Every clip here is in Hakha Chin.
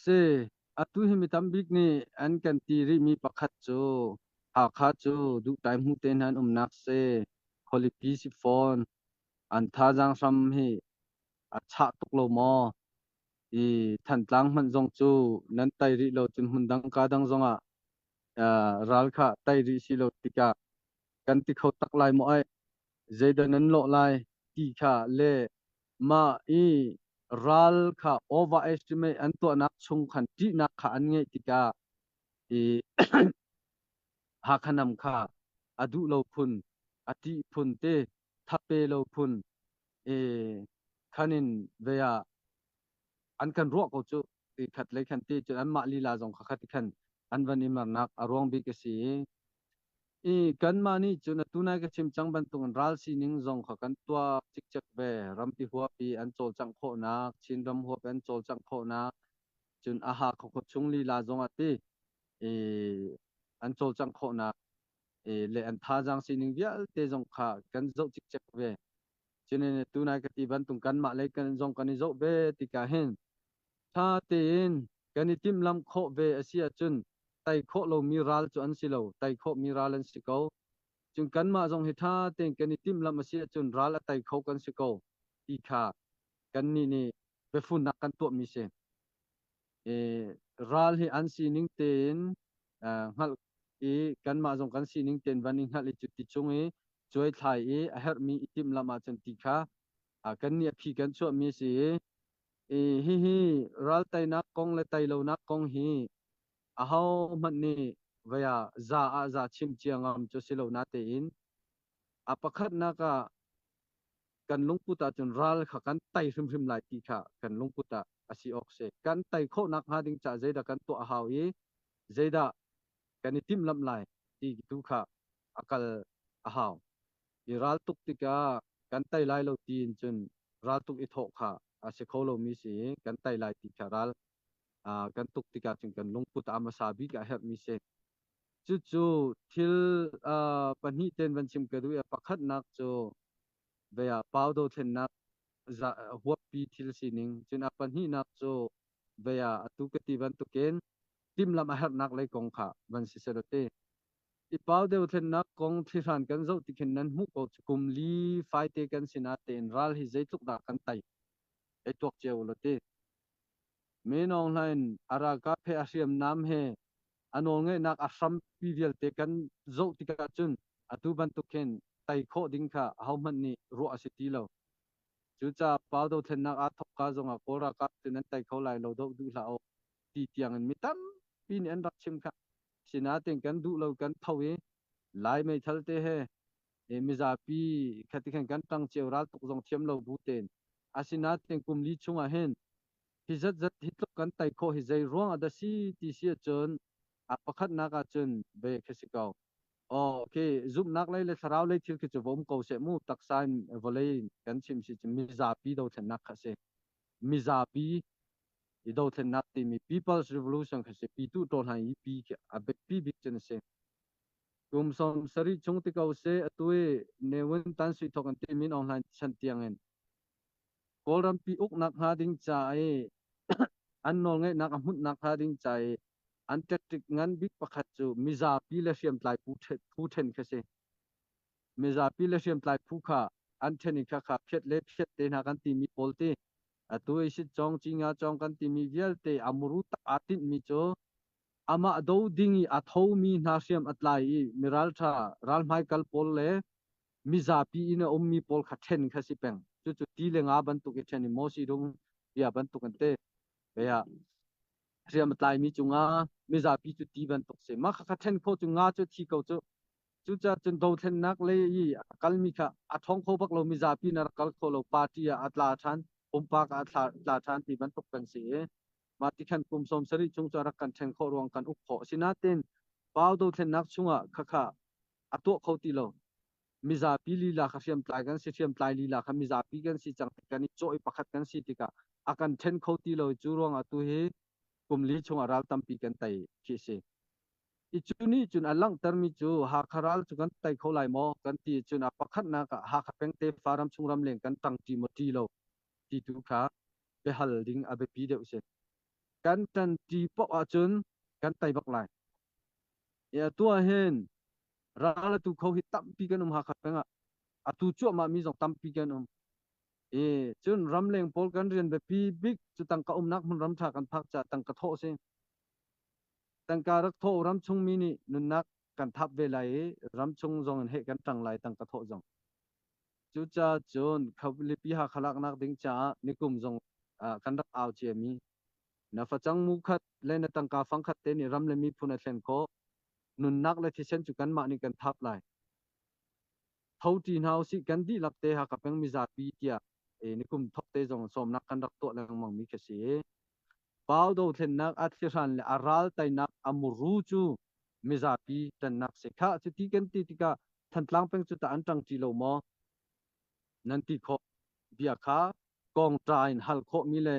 Si, atu hi mi tambik nih an kan ti rihmi pakhat cu Hakha cu duhtlai hmu te hna an umnak si, khualipi si fawn, an thazaang hram hi a chah tuk lo maw? I Thantlang hmanh zong cu nan tai rih lo cun hmundang ka dang zongah ral kha tai rih si lo tikah kan ti kho tak lai maw ai? Zeidah nan lawh lai ti kha le mah i ral kha overestimate an tuahnak chung khan ṭihnak kha an ngeih tikah i Hakha nam kha a duh lo phun, a ṭih phun te, thape lo phun i khan in ve ah an kan ruah ko cu ti khat lei khan ti cun anmah lila zong kha khat khan an van i mernak a ruang bik a si i i kanmah nih cun atu nai ka chim cang bantukin ral sining zong kha kan tuak cikcek ve. Rampi huap i an cawlcangh khawhnak, Chinram huap an cawlcangh khawhnak, cun a Hakha khua chung lila zong ah ti i an cawlcangh khawhnak le an thazaang sining vialte zong kha kan zoh cikcek ve. Cun tunai ka ti bantuk kanmah lei kan zong kan i zoh ve tikah hin ṭha tein kan i timhlamh khawh ve a si ahcun tei khawh lomi ral cu an si lo, tei khawhmi ral an si ko. Cun kanmah zong hi ṭha tein kan i timhlamh a si ahcun ral a tei kho kan si ko ti kha kannih nih biafunnak kan tuahmi si. I ral hi an sining tein hngalh i kanmah zong kan sining tein van i hngalh i cu ti chung i cuaithlai i a herhmi i timhlamh ahcun ti kha kannih a phi kan chuahmi a si i hihi ral teinak kong le tei lonak kong hi ahohmanh nih vei ah za ah za chim cia ngam cu si lo natein a pakhatnak ah kan lungput ahcun ral kha kan tei hrimhrim lai ti kha kan lungput ah a si awk si. Kan tei khawhnak hnga ding caah zeidah kan tuah a hau i zeidah kan i timhlamh lai ti tu kha a kal a hau. I ral tuk tikah kan tei lai lo tiin cun raltuk i thawh kha a si kho lomi si i kan tei lai ti kha ral kan tuk tikah cun kan lungput a hmasa bik a herhmi si. Cucu thil pahnih ten van chim ka duh i pakhatnak cu ve ah pau dothlennak huappi thil sining, cun a pahnihnak cu ve ah atu ka ti bantukin timhlamh a herhnak lei kong kha van si seh ti. I pau dothlennak kong thlihran kan zoh ti khin nan hmuh ko cu kum li faite kan si natein ral hi zeitluk dah kan tei ei tuak cio ulaw ti. Minawng hlain a ralkap he a hriamnam he a nawlngeihnak a hrampi vialte kan zoh tikah cun atu bantuk hin tei khawh ding kha ahohmanh nih ruah a si ti lo. Cucaah pau dothlennak aa thawkka zongah Kawl ralkap cu nan tei kho lai lo, doh duh hlah u ti tiangin mi tampi nih an rak chim kha. Sinain kan duh lo, kan tho i Lai meithal te he mizapi khati khan kan ṭang cio, raltuk zong thiam lo bu tein. Asinain kum li chungah hin hi zatzat hi tluk kan tei khawh hi zei ruang ah dah si ti si ahcun a pakhatnak ahcun ve khi si ko. Aw khi zumhnak lei le thlarau lei thil khi cu va um ko seh mu, taksa in vawlei in kan chim si cun mizapi dothlennak kha si. Mizapi i dothlennak timi People's Revolution kha si. Pitu ṭawhlan i pi khi a biapi bik cun a si. Kum 70 chung ti ko seh, atu i Ne Win Tan Sui thawk in ti Min Aung Hlaing chan tiang in Kawlrampi uknak hnga ding ca i an nawlngeihnak a hmunhnak hnga ding ca i an tactic ngan bik pakhat cu mizapi le hriamtlai phu ṭhen khi si. Mizapi le hriamtlai phu kha an ṭhen i khakha phiat le phiat te hna kan timi pawl ti atu i sitcawng cinga cawng kan timi vialte a muru tak aa tinhmi cu amah do ding i a thomi hna hriam a tlai i miralṭha ralhmai kal pawl le mizapi in a ummi pawl kha ṭhen kha si peng. Cucu ti le nga bantuk i ṭhen i Moses dung bia bantuk an te. Bia hriam a tlaimi cu nga, mizapi cu ti bantuk si. Mah kha ṭhen khawh cu nga cu thi ko cu. Cucaah cun dothlennak lei i a kalmi kha a ṭhawng kho bak lo, mizapi na rak kal kho lo, party ah a tla ṭhan, pumpak ah a tla ṭhan ti bantuk kan si i mah ti khan kum 70 chung cu a rak kan ṭhen khawh ruang kan uk khawh. Asinain pau dothlennak chungah khakha a tuah kho ti lo. Mizapi lila kha hriamtlai kan si, hriamtlai lila kha mizapi kan si cang tik kan i cawh i pakhat kan si tikah a kan ṭhen kho ti lo. Cu ruangah tu hi kum li chungah ral tampi kan tei khi a si. I cu nih cun a langhtermi cu Hakha ral cu kan tei kho lai maw kan ti cun a pakhatnak ah Hakha pengte Faram chung ramleng kan ṭangṭi maw ṭi lo ti tu kha biahal ding a biapi deuh si. Kan ṭanṭi paoh ahcun kan tei bak lai. I atu ah hin ral atu kho hi tampi kan um Hakha peng ah. Atu cuahmah mi zong tampi kan um. I cun ramleng pawl kan rian biapi bik cu tangka umnak hmun ram ṭha kan phak caah tangka thawh a si. Tangka rak thawh ramchung mi nih nunnak kan thap ve lai i ramchung zong in heh kan ṭang lai tangka thawh zong. Cucaah cun khualipi Hakha laknak ding caah nikum zong kan rak au ciami na facang mu khat le na tangka fang khat te nih ram le miphun a thlen khawh. Nunnak le thisen cu kanmah nih kan thap lai. Tho ṭi hna usih kan dihlak te Hakha peng mizapi tiah nikum thok te zong sawmnak kan rak tuah lengmang mi khi si. Pau dothlennak a thlihran le a ral teinak a muru cu mizapi ṭannak si. Khah cuti kan ti tikah Thantlang peng cu tah an ṭang ṭi lo maw? Nan ti khawh. Bia kha kawngṭa in hal khawhmi le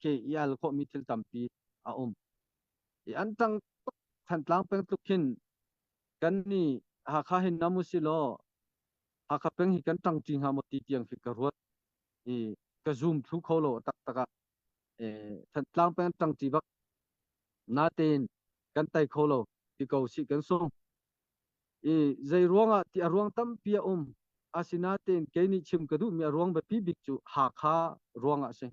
ke i al khawhmi thil tampi a um. I an ṭang tuk Thantlang peng tluk khin kan nih Hakha hin nam usih law Hakha peng hi kan ṭang ṭi hnga maw ti tiang khi ka ruat i ka zoom thlu kho lo taktak ah. Thantlang peng ṭangṭi bak natein kan tei kho lo ti ko si kan sung. I zei ruangah ti a ruang tampi a um. Asinain kei nih chim ka duhmi a ruang biapi bik cu Hakha ruangah a si.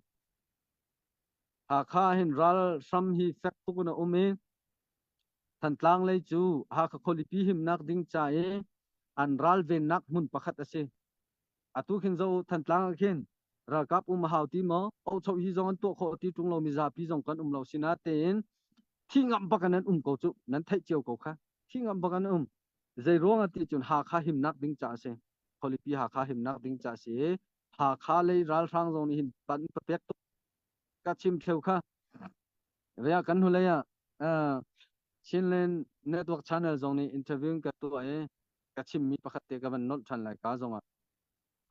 Hakha hin ral hram hi fek tuk in a um i Thantlang lei cu Hakha khualipi himnak ding ca i an ralvennak hmun pakhat a si. Atu khin zo Thantlang ah khin ralkap um a hau ti maw? Ocho hi zong an tuah khawh ti ṭung lo mizapi zong kan um lo sinatein thi ngam bak in an um ko cu nan theih cio ko kha. Thi ngam bak an um. Zei ruang ah ti cun Hakha himnak ding ca a si. Khualipi Hakha himnak ding ca a si i Hakha lei ralhrang zong nih hin pan papek tuk ka chim theu kha. Vea kan hnulei ah Chinland Network Channel zong nih interview ka tuah i ka chimmi pakhat te ka van nolh ṭhan lai ka zongah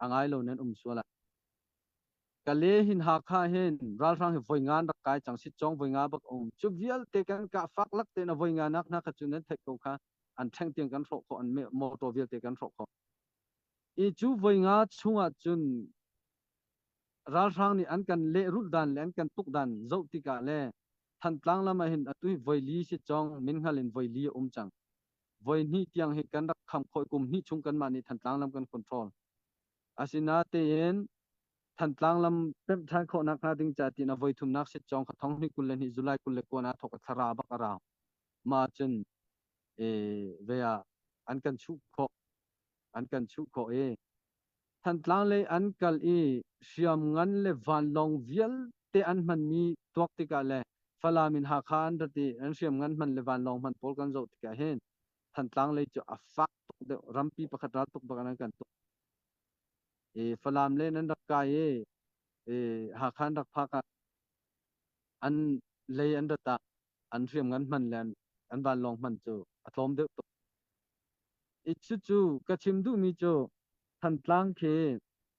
a ngai lo nan um sual ah. Ka le hin Hakha hin ralhrang hi voi nga rak kai cang sitcawng voi nga bak um cu vialte kan kah fak lak tein a voi nga nak hna kha cu nan theih ko kha an ṭheng tiang kan hrawh khawh an motor vialte kan hrawh khawh i cu voi nga chungah cun ralhrang nih an kan lehrulh dan le an kan tuk dan zoh tikah le Thantlang lam ah hin atu hi voi li sitcawng min hngal in voi li a um cang voi hnih tiang hi kan rak kham khawh i kum hnih chung kanmah nih Thantlang lam kan control. Asinatein Thantlang lam pemh ṭhan khawhnak hnga ding ca tiin a voi thumnak sitcawng kha thong hnih 22 July 29 ah thawk a thlara bak a rau. Mah cun ve ah an kan chuh khawh an kan chuh khawh i Thantlang lei an kal i hriamngan le vanlawng vialte an hmanmi tuak tikah le Falam in Hakha an rat i an hriamngan hman le vanlawng hman pawl kan zoh tikah hin Thantlang lei cu a fak tuk deuh rampi pakhat ral tuk bak in an kan tuk. I Falam le nan rak kai i, i Hakha an rak phak ah an lei an rat ah an hriamngan hman le an vanlawng hman cu a tlawm deuh tuk. I cucu ka chim duhmi cu Thantlang khi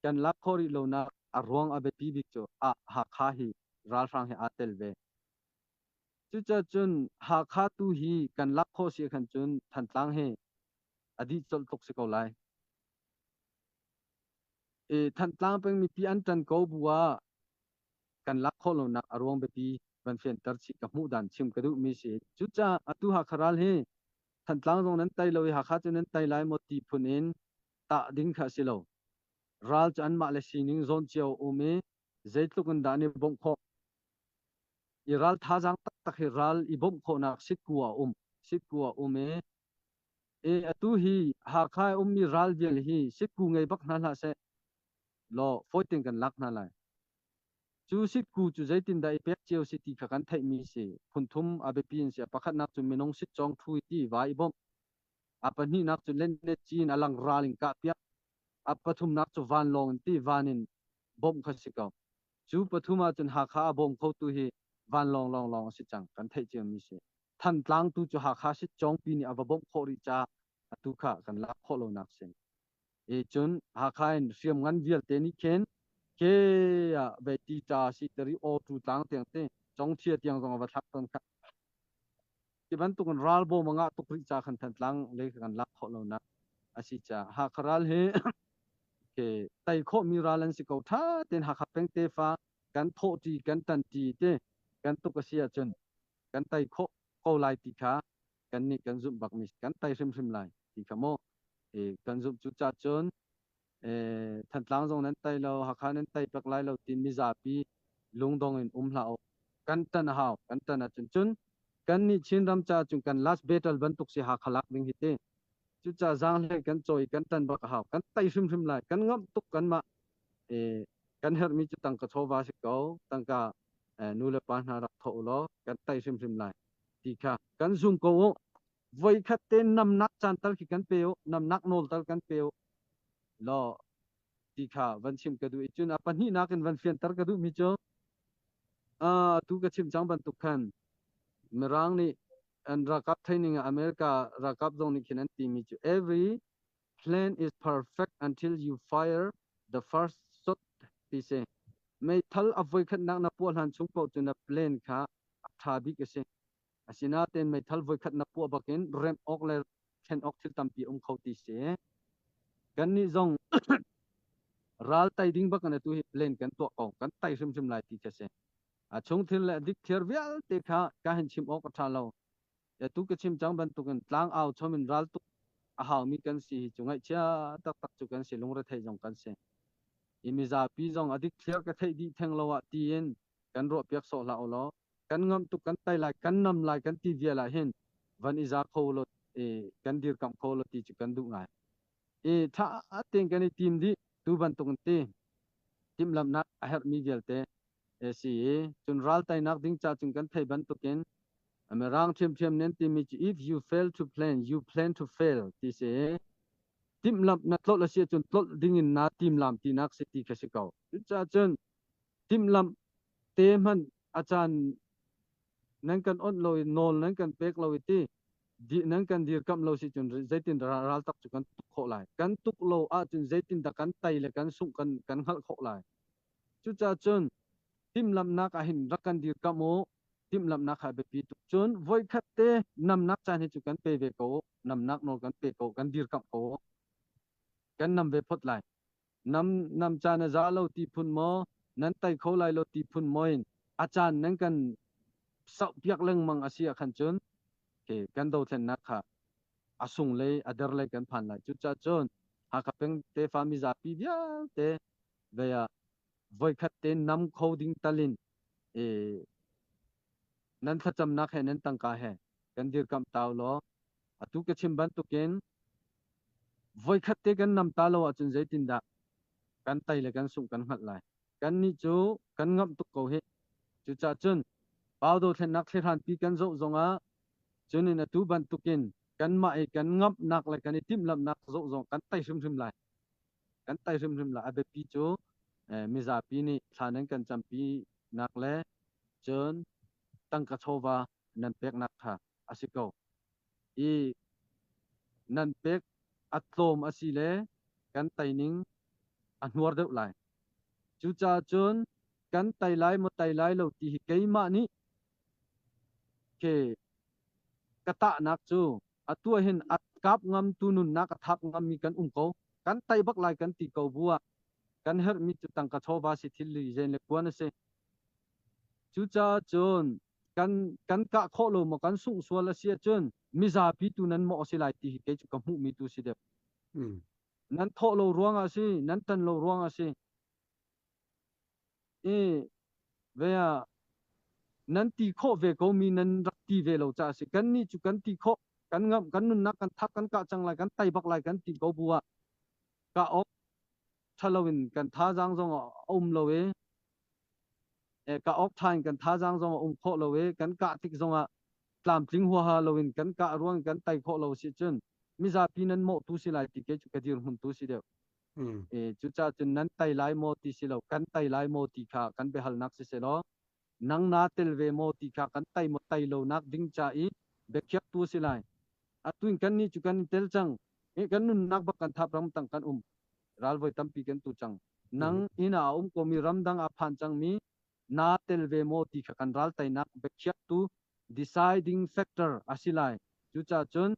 kan lak khawh rih lonak a ruang a biapi bik cu ah Hakha hi ralhrang hi aa tel ve. Cucaah Hakha tu hi kan lak khawh si khan cun Thantlang hi a dih colh tluk si ko lai. I Thantlang peng mipi an ṭan ko bu ah kan lak khawh lonak a ruang biapi van fianter chih ka hmuh dan chim ka duhmi si. Cucaah atu Hakha ral hi Thantlang zong nan tei lo i Hakha cu nan tei lai maw ti phun in tah ding kha a si lo. Ral cu anmah le sining zawn cio um i zeitluk in dah an i bawmh khawh. I ral thazaang taktak hi ral i bawmh khawhnak sitku a um. Sitku a um i i atu hi Hakha i ummi ral vial hi sitku ngei bak hna hlah seh law fawi tein kan lak hna lai. Cu sitku cu zeitindah i pek cio si ti kha kan theihmi si. Phun thum a biapi in si. A pakhatnak cu minung sitcawng ṭhu i ti va i bawmh. A pahnihnak cu lennet ci in a lang ral in kahpiak. A pathumnak cu vanlawng in ti van in bawmh kha si ko. Cu pathum ahcun Hakha a bawm khotu hi vanlawng lawnglawng a si cang. Kan theih ciomi si. Thantlang tu cu Hakha sitcawngpi nih a va bawmh khawh rih caah atu kha kan lak khawh lonak si. I cun Hakha in hriamngan vialte nih khin ke ah ve ti ṭa si tari aw tu tlang tiang te congthia tiang zong a va thlak tawn kha. Ti bantukin ralbawm a ngah tuk rih ca khan Thantlang lei kha kan lak khawh lonak a si caah Hakha ral hi ke tei khawhmi ral an si ko. Ṭha tein Hakha peng tefa kan thawhṭi kan ṭanṭi te. Kan tuk a si ahcun kan tei khawh ko lai ti kha kan nih kan zumh bakmi kan tei hrimhrim lai ti kha maw kan zumh. Cu ca cun Thantlang zong nan tei lo, Hakha nan tei pek lai lo ti mizapi lungdong in um hlah u. Kan tan a hau. Kan tan ahcun cun kan nih Chinram ca cun kan last battle bantuk si Hakha lak ding hi ti. Cucaah zaanghlei kan cawi kan tan bak a hau. Kan tei hrimhrim lai. Kan ngamh tuk kanmah. Kan herhmi cu tangka chawva si ko. Tangka nu le pa hna rak thawh u law kan tei hrimhrim lai ti kha kan zum ko u. Voikhat te namnak caan tal khi kan pe u. Namnak nawl tal kan pe u law ti kha van chim ka duh i cun a pahnihnak in van fianter ka duhmi cu tu ka chim cang bantuk khan Mirang nih an ralkap training ah America ralkap zong nih khin an timi cu every plan is perfect until you fire the first shot ti si. Meithal a voikhatnak na puah hlan chung paoh cu na plan kha a ṭha bik a si. Asinain meithal voikhat na puah bakin remh awk le thlen awk thil tampi um kho ti si. Kannih zong ral tei ding bak in atu hi plan kan tuah ko. Kan tei hrimhrim lai ti khi a si. A chungthil le dikthliar vialte kha ka hin chim awk a ṭha lo. Atu ka chim cang bantukin tlang au chom in ral tuk a haumi kan si hi cu ngaihchia taktak cu kan si, lungrethei zong kan si. I mizapi zong a dikthliar ka theih dih theng lo ah tiin kan ruahpiak sawh hlah u law kan ngamh tuk kan tai lai kan nam lai kan ti vial ah hin van i za kho lo i kan dirkamh kho lo ti cu kan duh ngai. I ṭha tein kan i tim dih tu bantuk in ti timhlamhnak a herhmi vialte si i cun ral teinak ding ca cun kan thei bantukin Mirang ṭhiamṭhiam nih an timi cu if you fail to plan you plan to fail ti si. Timhlamh na tlolh a si ahcun tlolh dingin naa timlam tinak si ti kha si ko. Cucaah cun timhlamh te hmanh a caan nan kan onh lo i nawl nan kan pek lo i ti nan kan dirkamh lo si cun zeitin ral tak cu kan tuk khawh lai? Kan tuk lo ahcun zeitindah kan tei le kan sungh kan kan hngalh khawh lai? Cucaah cun timhlamhnak ah hin rak kan dirkamh u. Timhlamhnak kha a biapi tuk. Cun voikhat te namnak caan hi cu kan pe ve ko u. Namnak nawl kan pe ko, kan dirkamh ko u. Kan nam ve phot lai. Nam nam caan a za lo ti phun maw, nan tei kho lai lo ti phun maw in a caan nan kan sauhpiak lengmang a si ah khan cun ke kan dothlennak kha a sung lei a der lei kan phan lai. Cucaah cun Hakha peng tefa mizapi vialte vei ah voikhat te nam kho ding talin e nan thlacamnak he nan tangka he kan dirkamh tau law atu ka chim bantukin voikhat te kan nam ta lo ahcun zeitindah kan tei le kan sungh kan hngalh lai? Kan nih cu kan ngamh tuk ko hih. Cucaah cun pau dothlennak thlihranpi kan zoh zongah cun in atu bantukin kanmah i kan ngamhnak le kan i timhlamhnak zoh zong kan tei hrimhrim lai, kan tei hrimhrim lai. A biapi cu mizapi nih thla nan kan campi nak le cun tangka chawva nan peknak kha a si ko. I nan pek a tlawm a si le kan tei ning a hnuar deuh lai. Cucaah cun kan tei lai maw tei lai lo ti hi keimah nih ke ka tahnak cu atu ah hin a kap ngamtu nunnak a thap ngammi kan um ko. Kan tei bak lai kan ti ko bu ah kan herhmi cu tangka chawva si, thil li zen le kuan a si. Cucaah cun kan kan kah khawh lo maw kan sungh sual a si ahcun mizapi tu nan mawh a si lai ti hi kei cu ka hmuhmi tu si deuh. Nan thawh lo ruangah a si, nan tan lo ruangah a si. I ve ah nan ti khawh ve ko mi nan rak ti ve lo caah a si. Kan nih cu kan ti khawh, kan ngamh, kan nunnak kan thap, kan kah cang lai, kan tei bak lai kan ti ko bu ah kah awk ṭhalo in kan thazaang zong a um lo i kah awk ṭha in kan thazaang zong a um khawh lo i kan kah tik zongah tlamtling huaha loin kan kah ruang kan tei khawh lo si cun mizapi nan mawh tu si lai ti kei cu ka dirhmun tu si deuh. Cucaah cun nan tei lai maw ti si lo, kan tei lai maw ti kha kan biahalnak si selaw nang naa tel ve maw ti kha kan tei maw tei lo nak ding ca i biakhiaktu si lai. Atu in kan nih cu kan i tel cang i kan nunnak bak kan thap ramtang kan um ral voi tampi kan tu cang. Nang inn ah a um komi ramdang ah phan cangmi naa tel ve maw ti kha kan ral teinak biakhiaktu deciding factor a si lai. Cucaah cun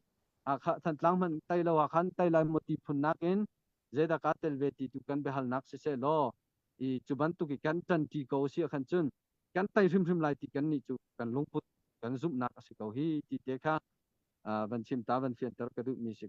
Thantlang hmanh tei lo ah khan tei lai maw ti phun nakin zeidah kaa tel ve ti tu kan biahalnak siseh law i cu bantuk i kan ṭanṭi ko si ah khan cun. Kan tei hrimhrim lai ti kan nih cu kan lungput, kan zumhnak a si ko hi ti te kha van chim ta, van fianter ka duhmi si.